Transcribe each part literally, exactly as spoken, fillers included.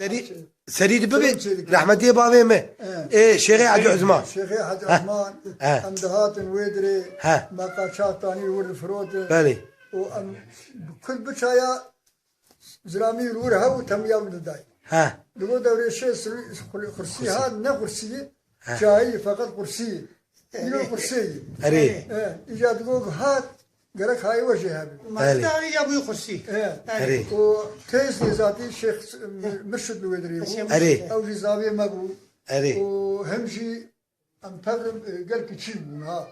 Serî, serî di bibê rehmetiyê bavê me. Ê Şêxê Hacı Osman. Şêxê Hacı Osman. He. Em dihatin wê dirê. He. Me qaçax tanî wir difirotin. Belê. Û em kul biçaya zilamî wir hev û temiya min didayî. He. Digo dewrêşê xur-, xursî hat, ne xursî. He. Çayî, feqet xursî. Îro xursî. Erê. He. Îca digo hat, gerek hayê we jê hebe. Belê. Maqîda ya bûyî xursî. He. Erê. Û têz nêzatî Şêx Mirşid li wê dirê bû. Erê. Ew jî zavê me bû. Erê. Û hem jî em tevlim, e, gel kiçî bûn ha.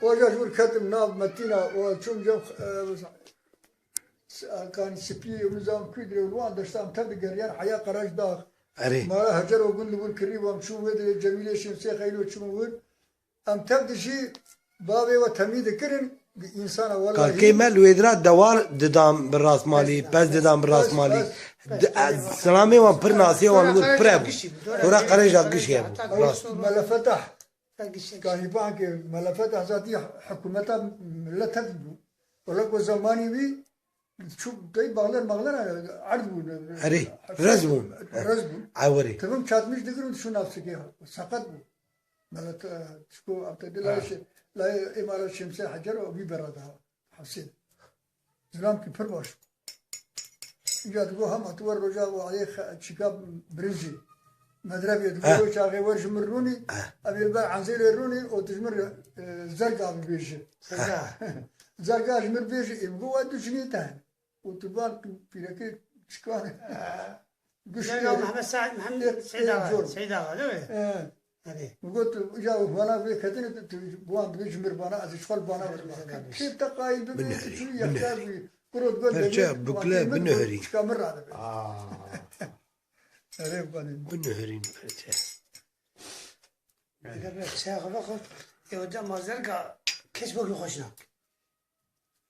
Oja ji wir ketim nav metîna û çûm cem, e, s-, kanî spî û nizam kû dirê û wan deştan tev digeriyan heya Qeraj dax. Erê. Mala Hecer û gund li wir kirî bû em çûm wê dirê Cemîlê Şemsê Xeylo çûm wir. Em tev dijî bavê we temî dikirin, bi însana welahî. Kakê me li wê dira dewar didan bi rastmalî, pez didan bi rastmalî. Pez, pez. Di-, e, silamê wan pir nasê wan li wir pir hebû. Tora qereja gişê hebû. Rast. Mele Fetah. Kanî bankê Mele Fetah zatî hikûmeta millet tevî bû. Wela ku zemanî wî çû tey bağlar mağlar erd bûn. Erê, rez bûn. Rez bûn. Ewerê. Tevim çatmiş digirin şu navsikê seqet bû. Mela te, çiko, em te di layê şê-, layê êmara Şemsê Hecer û wî bera daha. Hesê. Zilam ki pir baş. Îca digo hema tu wer roja û alê xe-, çika birincî. Medrevê digo wê çaxê wer ji mir rûnî, em ê li ber Enzelê rûnî û tu ji mir, e, zerga bibêje. Zerga. Zerga ji mir bêje, ê min got, "We du jinê te hene." Û tu van pîrekê çikan. Giştê Zerga Mehmet Said, Mehmet ê, Seyda ê, var. Zor. Seyda var, değil mi? He. Tabii. Min got, "Ya vana vê ketine tu, tu, wan divê ji mir bana, ez ji xwe li bana." Tabii, bidim. Tabii. Kêf te qayîl bibî, tu çûyî yextar bûyî. Kuro digot, "Perçe demê, bikle wan kêf min binihirî." Çika min radibe. Aa. Erê, bikanî. Binihirîn perçe. Eger be qisaya xwe vexwe, ya dema Zerga kes wekî xweş nak.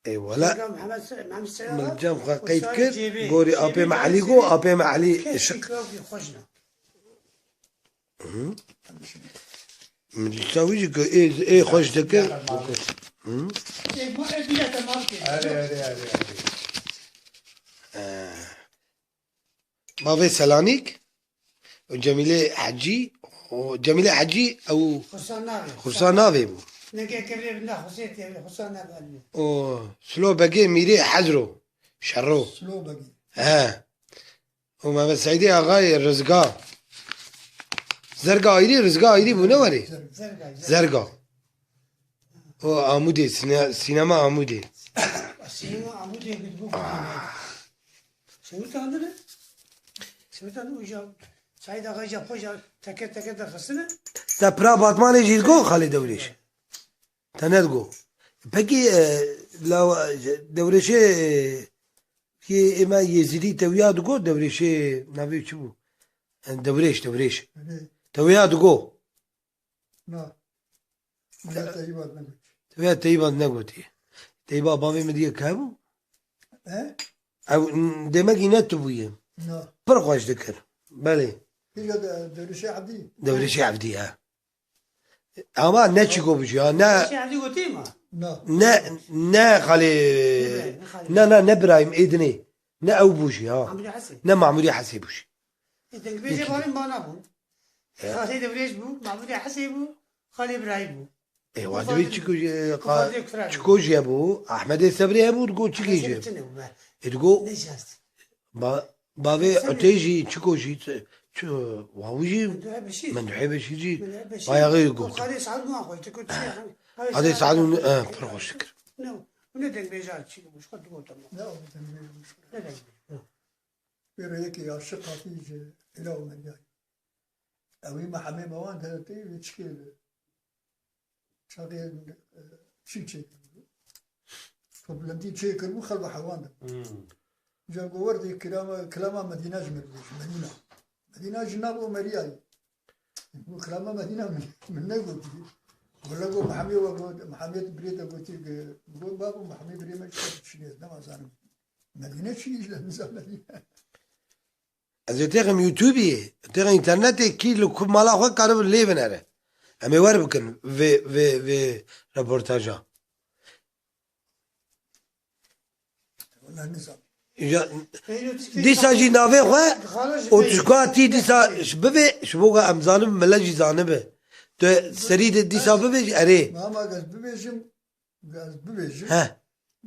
Ê wele. Min cem xwe qeyd kir, gorî apê me Elî go, apê me Elî şiq. Min dîsa wî jî ku ê, ê xweş dikir. Hı? Bavê Selanîk û Cemîlê Hecî, û Cemîlê Hecî ew Xursan navê. Xursan navê bû. Neke kevlê bi na Xusê tê, Xursan navê. Û Silo Begê Mîrê Hezro, Şerro. Silo Begê. He. Û Mehmet Seîdê Axayê Rizga. Zerga ayrî, Rizga ayrî bû, ne warê? Zerga, Zerga. Zerga. O Amûdê, sine-, sînema Amûdê. Sînema Amûdê bû. Sewîtan dide. Sewîtan uca. Seîd Axa ja xwe ja teker teker derxistine. Te pira Batmanê jî digo Xalê Dewrêş. Te nedigo. Pekî, e, lawa, Dewrêşê, e, kê ê me Yêzîdî tewiya digo, Dewrêşê navê çi bû? E, Dewrêş, Dewrêş. Hı. Tewiya digo. Na. Vêya Teyîba negotî. Vêya Teyîba negotî. Teyîba bavê min diyê ke hebû? He? Ew, n-, demek îne tu bûye. Na. Pir xweş dikir. Belê. Kîja de, Dewrêşê Evdî? Dewrêşê Evdî, he. Ama ne çiko bû ya, ne Dewrêşê Evdî gotî ma? Na. Ne, ne xalê, ne, ne, ne Birahîm Êdinê. Ne ew bû jî, ha. Mahmûdê Hesê. Ne Mahmûdê Hesê bû jî. Ê, dengbêjê balê mana bûn. Ya. Xalê Dewrêş bû, Mahmûdê Hesê bû, Xalê Birayî bû. Ê, wa divê çiko jî, qa-, çiko jî hebû, Ahmedê Sebrê hebû, digo çikê jî. Ê, digo, ba-, bavê Utê jî, çiko jî, çi, çi, wa wî jî, Menduhê Beşîr jî, bayaxê got. Xalê Saad bû, xwe, çiko çi, Xalê Saad û, e, pir xweş dikir. Ne, ne dengbêjar çi bû, xwe digo tamam. Ne, o dengbêjar. Ne dengbêjar. Wê re yekê aşiq hatî ji Hêla û Meryayê. Ewî me hemê me wan de tê wê çikê bi. Çaxê, e, çî çêkiribû. Toplantî çêkiribû, xelba hewan de. Hmm. Ca go werdê kilama, kilama Medîna ji mir bêje, Medîna. Medîna ji nav Omeriyayê. Go kilama Medîna min, min negotî. Wele go Mehemê we got, Mehemê birê te gotî, go babo Mehemê birê me çi çinê, nema zanim. Medîne çi îş de nizam Medîne. Ez ê têxim YouTubeê, têxim înternetê, kî li ku mala xwe karibe lê binere. Em ê wer bikin vê, vê, vê reportaja. Wala nizam. Ya, dîsa jî navê xwe û tişka tî dîsa ji bivê, ji bo ku em zanin, millet jî zanibe. Tu serî de dîsa bivê jî erê. Mama ez bibêjim, ez bibêjim. He.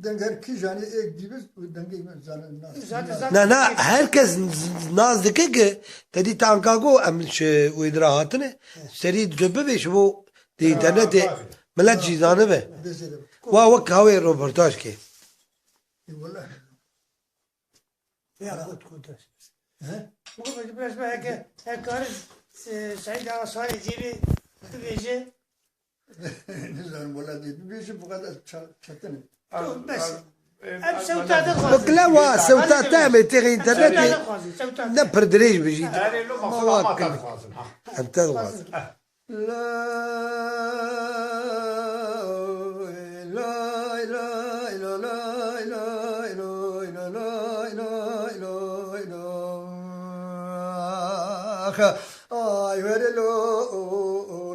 Deng her kîjanê êk dî biz û dengê min zanin nas. Zaten, zaten. Na, na, her kes z-, z-, nas dike ki te dî te anka got em ji wê dira hatine. He. Serî tu bivê ji bo di internetê millet jî zanibe. Dezê de. Wa wek hawê roportaj ke. Ê, wele. Ya, xwe, xwe dest. He? Xwe, xwe, biraz be, heke, heke karin, e, Seîd Ağa Salih Cîlî bibêje. Nizanim, wele dê bibêje, bu kadar ça-, çetin e. Yok, bes. Em sewta de xwazin. Bikle wa, sewta te em ê têxê internetê. Sewta de xwazin, sewta de. Ne pir dirêj bijî. Erê, lo, ma xwe ma te dixwazin, ha. Em te dixwazin. Xwazin. Ay, were lo,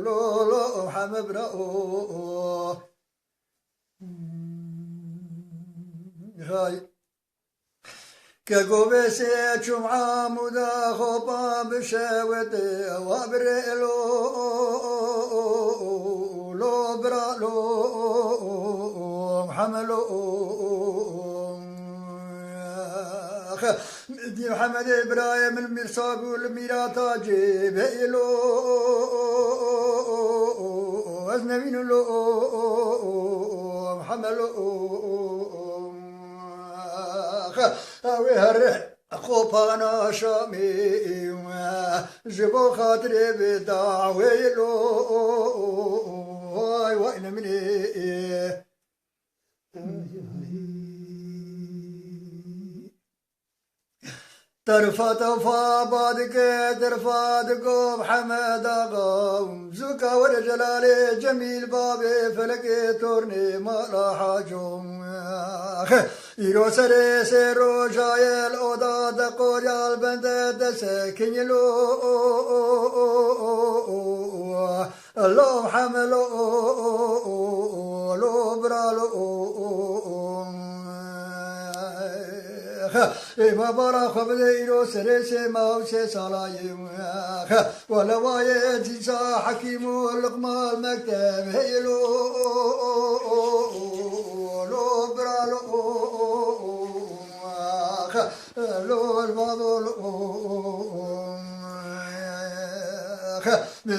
lo, lo, heme bira, o, o. Hay. Ke govê sê çûm amûda xopa bişewitê, ewa birê lo, lo bira lo, hemelo. Dî Mihemedê birayê min mîr Sabû li mîrata cê bê lo, ez nevîn lo, hemelo. Ew ê here xopana Şamê, ji bo xatirê vê daweyê lo, ay way ne min ê. Terfa tefa badike, terfa digo Mihemed Axa. Zûka were Celalê Cemîl babê felekê tornê mala Haco. Îro serê sê roja ye li oda de qorya li bende de sekinî lo. Lo hemelo, lo bira lo. Ê ma bara xwe bide îro serê sê mah û sê sala ye. Wele wayê dîsa Hekîm û Luqman mekteb heye lo. Lo bira lo. Lol balo lo.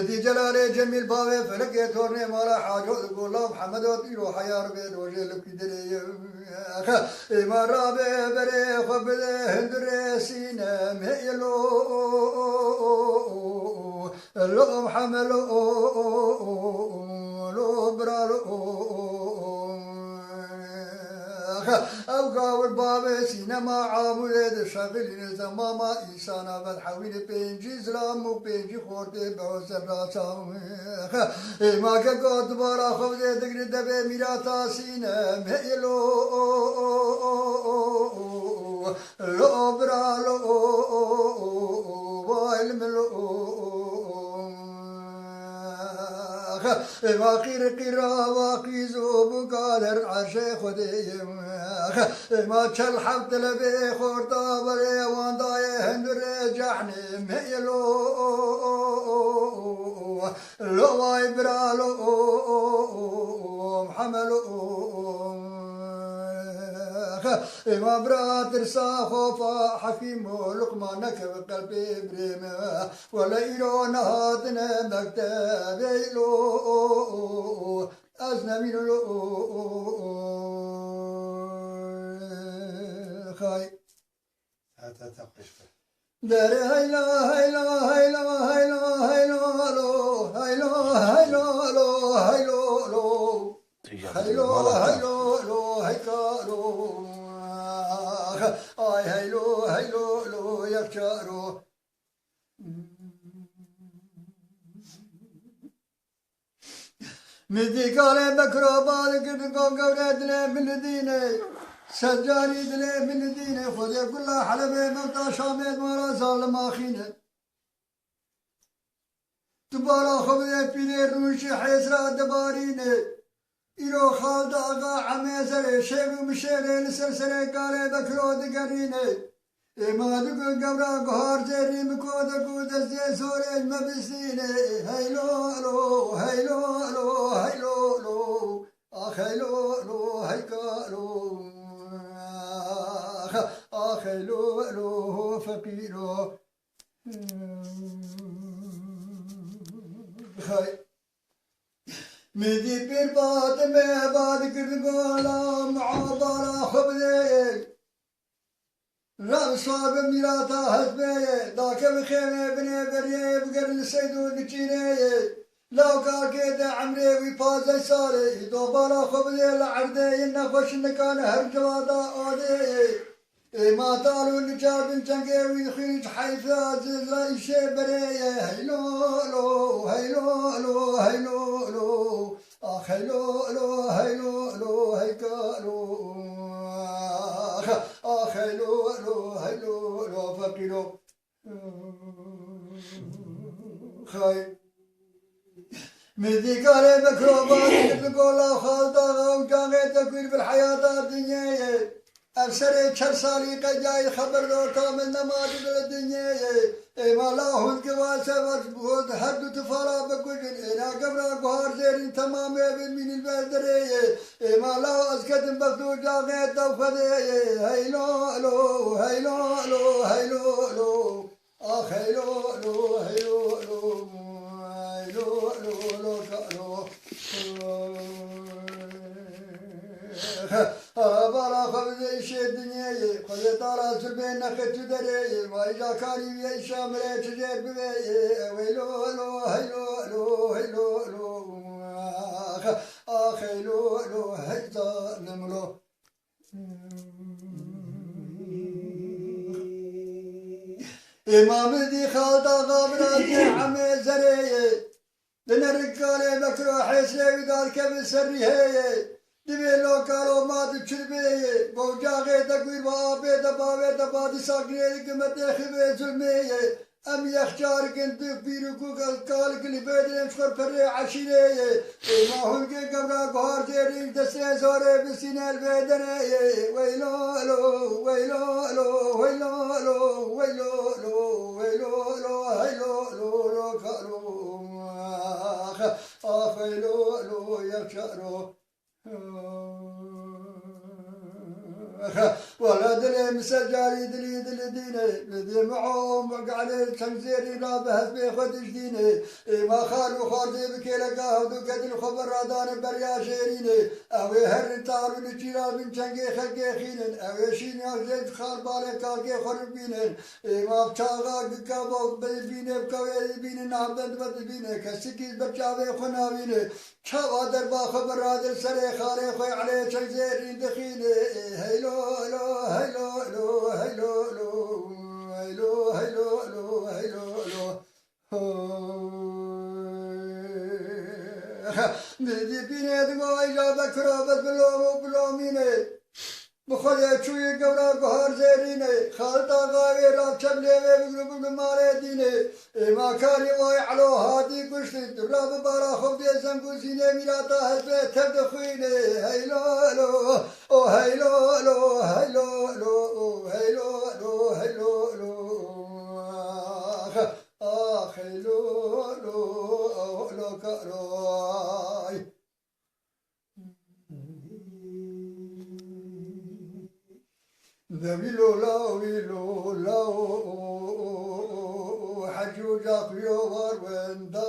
Dî Celalê Cemîl bavê felekê tornê mala Haco digo, la Mihemedo tîro heyar bê dojê li kî derê ye. Ê ma rabe berê xwe bide hundirê Sînem heye lo. Lo Mihemed lo, lo bira lo. Ew gawir bavê Sînema Amûdê dişexilîne, zemama însana vedhewîne pêncî zilam û pêncî xortê bi zerra çaw. Ê ma ke got dubara xwe bidê digre devê mîrata Sînem heye lo. Lo bira lo, vay li min lo. Ê ma qîr qîra va qîz û bûka der erşê Xwedê ye. Ê ma çel heft telebê xorta berê wan dayê hundirê cehnê me ye lo. Lo vay bira lo, Mihemed lo. Ê ma bira tirsa xofa Hekîm û Luqman nekeve qelbê birê me. Wele îro nehatine mektebê lo. Ez nemîn lo. Xay. Heta te xweş be. Derê heyla, heyla, heyla, heyla, heyla, lo, heyla, heyla, lo, heylo, lo. Heylo, heylo, lo, heyka, lo. Ay, heylo, heylo, lo, yekça, lo. Min dî kalê Bekro bal kir, digo gewre dilê min li dînê. Sed carî dilê min li dînê. Xwedê gula Helebê mewta Şamê mala zalim axîne. Tu bala xwe bidê pîrê rûnişî hêsra dibarîne. Îro Xalid Axa Emê Zerê şêv û mişêrê li ser serê kalê Bekiro digerîne. Ê ma digo gewra guhar zêrî miko de ku destê zorê me bistîne. Heylo lo, heylo lo, heylo lo. Ax heylo lo, heyka lo. Ax, ax heylo lo, feqîro. Xey. Min dî pîr Fatime bad kirdi gola muabara xwe bidê. Rem sabe mîrata hezbê ye, dake bi xêmê binê beriyê bigerin li seyd û li çînê ye. Law kakê de emrê wî pazdeh salê, îdo bala xwe bidê li erdê yên nexweş nikane her civada odê ye. Ê ma tal û li çar bin çengê wî dixwîn ji heyfa zizla îşê berê ye. Heylo lo, heylo lo, heylo lo. Ax heylo lo, heylo lo, heyka lo. Ax, ax heylo lo, heylo lo, feqîro. Xay. Min dîkarê mikrobani li gola Xalid Axa û cangê te ku bil heyata dinyê ye. Ev serê çel salî qediyayî xeber dota min nema dibire dinyê ye. Ê ma la hûn giva sever hûn her du tifara bikujin. Êna gevra guhar zêrîn temamê bin mînî li ber derê ye. Ê ma la ez ketim bext û cangê te xwedê ye. Heylo lo, heylo lo, heylo lo. Ax heylo lo, heylo lo, heylo lo, lo ka lo. Bala xwe bide îşê dinyê ye, xwedê tala zulmê nexê tu derê ye, vay îca karî wî îşa mirê çi jêr bivê ye, weylo lo, heylo lo, heylo lo. Ax, ax heylo lo, hey zalim lo. Ê ma min dî Xalid Axa Birazê Emê Zerê ye. Di nerik kalê Bekiro hêsrê wî dadkevin ser rîhê ye. Divê lo kalo ma di çi dibê ye. Bo caxê de guîr ve apê de bavê de badî sakirê ye ki me têxî vê zulmê ye. Em yexçar kin di pîr û kûk ez kalik li vê dilên ji xwe perê eşîrê ye. Ê ma hûn gê gevra guhar jêrî destê zorê bisîne li vê derê ye. Weylo lo, weylo lo, weylo lo, weylo lo, weylo lo, heylo lo, lo ka lo. Ax, ax heylo lo, yexçar o. Wala dilê min ser carî dilî dilî dînê, li dê min o, o, me galê çeng zêrî ra bi hezbê xwe dijdînê. Ê ma xal û xwarzê bi kêleka hevdû kedil xwe bi radane beriya jêrînê. Ew ê herin tal û li çîra bin çengê xelkê xînin. Ew ê şîn ya jê xal balê kakê xwe ribînin. Ê ma çaxa gika bok bi bînê bi kawê dibînin, nabend ve dibîne. Kesikî ber çavê xwe navîne. Çawa derba xwe bi radin serê xalê xwe Elê çek zêrîn dixîne. Heylo lo, heylo lo, heylo lo. Heylo, heylo lo, heylo lo. Ho. Dî bînê digo îca be kira be bilom û bilomîne. Bi xwedê çûyî gewra guhar zêrînê, Xalid Axa wê rav çem lê wê bigru bigru malê dînê. Ê ma karî way Elo hatî kuştin, tu ra bi bara xwe dê zeng û zînê mîrata hezbê tev dixwînê. Heylo lo, o heylo lo, heylo lo, o heylo lo, heylo lo. Ax, ax heylo lo, o lo karoy. Dewî lola wî lola, hecû caxiyo war wenda.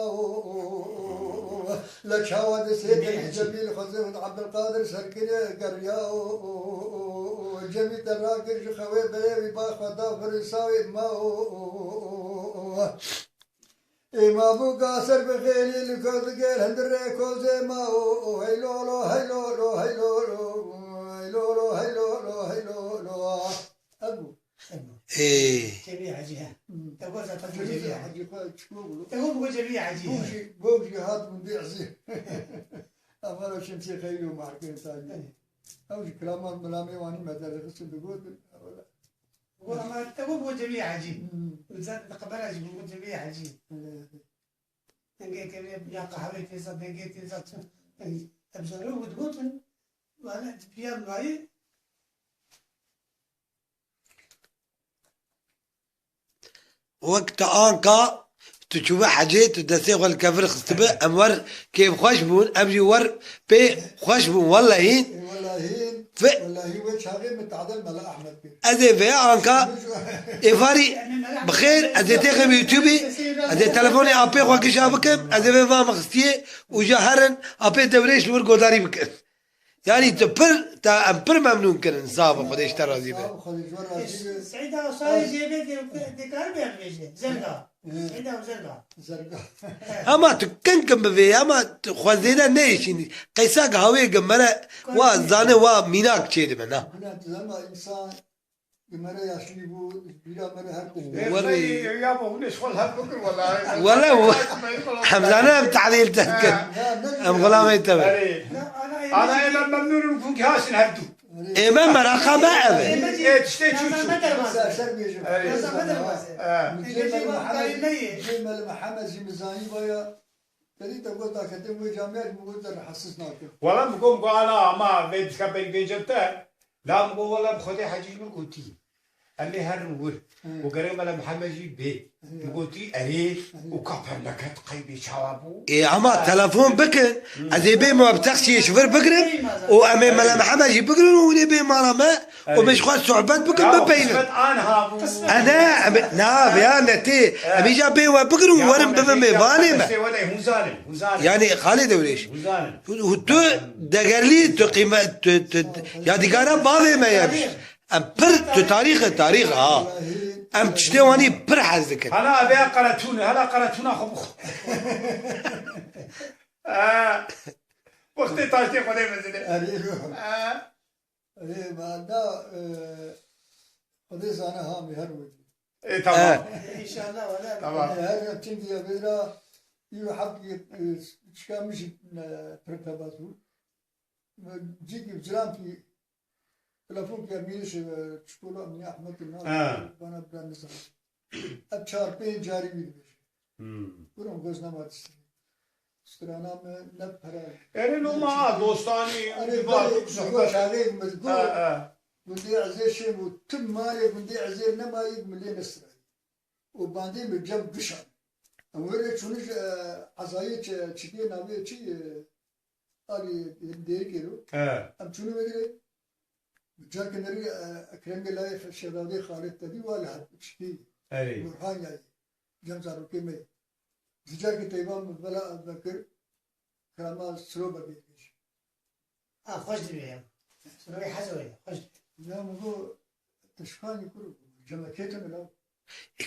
Le çawa de sê Cemîl Xwezê û Abdulkadir serkirê geriya. Cemîl te rakir ji xewê berê wî ba xwe da vir sawê ma. Ê ma bû ka ser bi xêlî li kozigêr hindirê kozê ma o, o, hey lo lo, hey lo lo, hey lo lo, hey lo lo, hey lo lo, hey lo lo. Ev bû. Ê. Cemî Hecî, he. Hmm. Te got zaten Cemî Cemî Hecî. Hecî xwe çiko bû. Te got bû Cemî Hecî, he. Bû jî, bû jî hat min dê ezî. Ama şemsiyê xeyr û markên tayî. Evet. Ew jî kilaman milamê wanî me derdixistin digotin. Got, ama te got, got Cemî Hecî. Hmm. Zaten di qebera jî got Cemî Hecî. Evet. Dengê kevê ya qehwê tê za, dengê tê za çi? Em zarok bi digotin, wana di piya gayî. Wek te anka, tu çûbe hecê, tu destê xwe li kevir xistibe, em wer kêfxweş bûn, em jî wer pê xweş bûn, wellehî. Ê, wellehî, Fe- wellehî wê çaxê min tadel Mela Ehmed kir. Ez ê vê anka êvarî bi xêr, ez ê têxim YouTubeî, ez ê telefonê apê xwe gişa bikim, ez ê vê va min xistiyê û ja herin apê dewrêş li wir godarî bikin. Yanî tu pir, te em pir memnûn kirin, sax be, Xwedê ji te razî be. Sax be, Xwedê ji we razî be. Seyda Osayê jê bê dê-, dê-, dikar bê em bêjê, Zerga. Hı. Seyda Zerga. Zerga. Ama tu kin kin bivê, ama tu xwe zêde neêşînî. Qeysak hawê gi mere wa zane wa mînak çêdibe, na. Bine tu dema însan Li me re yaşlî bû, bîra me re her tişt. Werî. Ê, ya bo hûn ê ji xwe li hev bikir, wela. Wele, em zane em tehlîl te kir. Ha. Em xulamê te be. Erê. Ana ê me memnûn in ku hûn hatin her du. Ê me meraqa me ev e. Ê, tiştê çû çû. Ser, ser bêjim. Erê. Ha. Cê Mele Mihemed jî min zanî baya. Berî te got daketim wê camiyê, ji min got te rahatsiz nakim. Wela min got, min got, ana, ama vê dişka berî bêjim te. La min got, wela bi Xwedê Hecî ji min gotî. Em ê herin wir. Hı. Û gerek Mela Mihemed jî bê. Hı. Min gotî, erê, Hı. û ka perneket qeybê çawa bû? Ê, ama Ha. telefon bikin. Hı. Ez ê bêm we bi taksiyê ji vir bigirin. Hı. Û em ê Hı. Mela Mihemed jî bigirin û hûn ê bê mala me. Û Erê. min ji xwe sohbet bikin, Ya, bipeynin. Qismet anha bû. E, ne, em, na, vêya ne tê. He. Em îca bê we bigirin û Ya, werin bibin mêvanê me. Hûn zanin, hûn zanin. Yanî, Xalê Dewrêş. Hûn zanin. Û, û tu degerlî, tu qîmet, tu, tu, yadîgara bavê me ye. Em pir, tu tarîx e, tarîx e, ha. Em tiştê wanî pir hez dikin. Hala vêya qeretûn e, hala qeretûna xwe bixwe. Ha. Wextê taştê Xwedê mezin e. Erê, Ha. Ê, me da, e, Xwedê zane ha, em ê her wê. Ê, tamam. E. Înşallah, wele. Tamam. E, her ne çin diye vê ra, îro heb, e, çika min jî, e, pir pebas bû. Me cîkî cilankî telefon kir, mîrişê, e, çikola min Ehmed na, Ha. bana bira nizam. Ev çar pênc carî wî dibêje. Hmm. Kurum göz nema distî. Strana me ne pere. Erê loma dostanî, Erê, îtibar, belê, sohbet. Çavê min got. Ha, ha. Gundê Ezê şêm û tim malê gundê Ezê nemayî min lê nestirayî. Û bandê min cem gişan. Em wê rê çûnî ji, e, ezayê çi, çikê navê çi, e, Alî Dêrikê ro. He. Em çûnî wê dirê. Carkê nerî, e, Ekremê layê Şevdadê Xalid te dî wa li Çikî. Erê. Burhan yayê. Cem zarokê me. Ji carkê teyba min vela Ebubekir, Kerema Siro Begê dibêje. Ha, xweş dibê ya. Siro wê hez wê, xweş dibê. Ya min got, tu şikanî kur, cemekê tune la.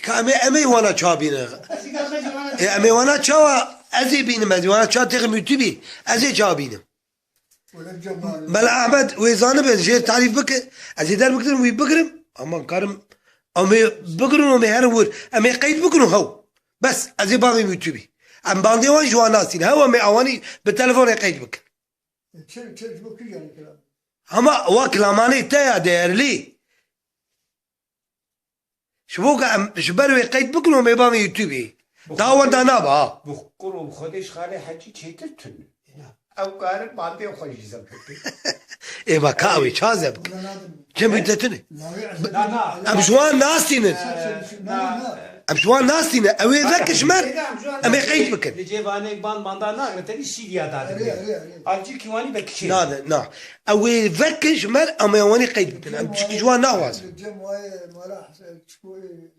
Ka em ê, em ê wana ça bînin. Ê, em ê wana çawa ez ê bînim, ez ê wana ça têxim YouTube, ez ê ça bînim. Mela Ahmed wê zanibe, jêr tarîf bike, ez ê derbigirim, wî bigirim, ama karim, em ê bigirin, em ê herin wir, em ê qeyd bikin û hew. Bes, ez ê bavêm YouTube. Em bandê wan ji wan nasîn, hew em ê awanî bi telefonê qeyd bikin. Çi, çi, ji bo kîjan kilam? Ama wa kilamanê te ya değerli. Ji bo ku em ji ber wê qeyd bikin û em ê bavên YouTubeê. Da wenda nabe ha. Bi Qur û bi Xwedê ji Xalê Hecî çêtir tune. Ew karin bandê xwe jî zeb bikin. Ê me ka ew ê ça zeb bikin? Cem Hüdetine. Na, na. Em ji wan nasînin. Na, na. Em ji wan nasîne. Ew ê veke ji me re, em ê qeyd bikin. Li cêvanek ban manda nagre, te dî şîriya dadin. Erê, erê, erê. Avcî kîwanî be kişê. Na, na, na. Ew ê veke ji me re, em ê wanî qeyd bikin. Em çikî ji wan naxwazin. Cem wayê mala Hesen çikoyê.